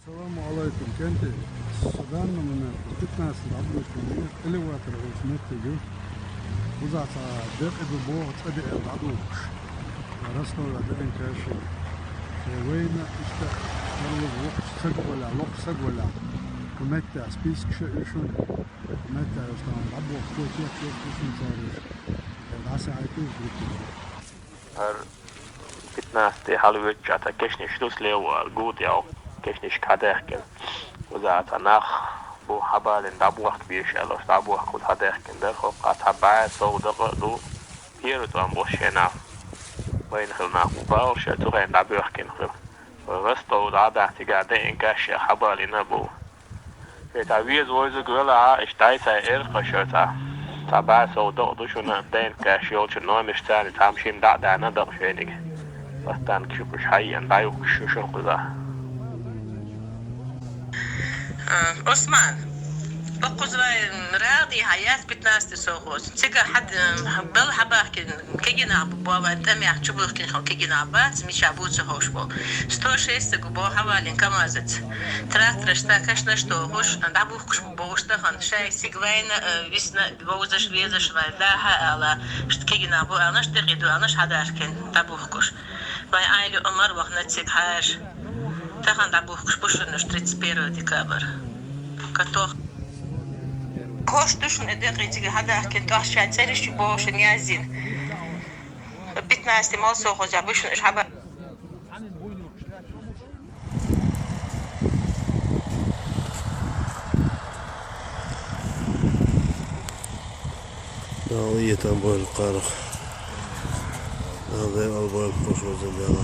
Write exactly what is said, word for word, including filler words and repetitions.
Салам алейкум, кӀентий. Со данный момент пятнадцать дӀабуьйкхина, элеватор олуш меттиг ю. Кхузахь цхьа декъий ду боху, цӀа деана дӀадухкуш. Ростове деана каши. Э, вайна иштта хӀара воккхачу стаг валахь, локху стаг валахь. Кху меттехь спискаш а ю шуна. Кху меттехь уьш тахана дӀабохку, кхо-пять локху шуна цара уьш. Э, дӀасахьаьжча уьш группа. ХӀара пятнадцатый хьалавоьдучохь цхьа кешнаш ду слева, гуд йолу кешнашка хьадаьхкина. Кхузахь цхьа нах бу хьабалийна дӀабохка безаш аьлла, дӀабохка хьадаьхкина дара, хӀокху цхьа бӀе сов дакъа а ду, первый тӀом бу шен нах. Вайна хилла нах бу бахара, цу хенахь дӀабоьхкина хилла. Ростов дӀа а дац, цигахь деана кашех хьабалийна а бу. Шайн цхьа веза вевзарг велахь а, иштта дӀасай эрха шо цхьа. Цхьа бӀе сов дакъа ду шуна, деана каш йолчу номерш царна цхьамма шимма дӀа а даьхна дакъа шайниг. Постанка шу кхуш хьайеана, дӀаюхкуш шу шуна кхузахь. А, Осман, баккхуза вай рагӀди хьан яц пятнадцатый совхоз. Цига хьад, а, бала хьабахкина, кегина бу бован тӀамехь чубухкина хан кегина бац, мича бу ца ховш бу. Сто шесть гу бо хьавалин КамАЗаца. Трактораш та кашнаш тохуш, дӀабухкуш бу бохуш тахана. Шай сиг вайна, э, висна, вовзаш, везаш вай, даха ала, шт кегина бу алнаш, декъий ду алнаш, хьадаьхкина, дӀабухкуш. Вай Ӏайли Ӏумар вахна цига хьаша. Тахана дӀабухкуш бу шуна уьш тридцать первый декабрь. Катох. Кош ду шуна и декъий цига хьадаьхкина, тӀаккха шайн цӀераш чу бохуш язйина. Пятнадцатый мал совхозехь бу шуна уьш хьаба. Дала этан бойла кхарах. Дала декъал бойла хӀуш вазан дела.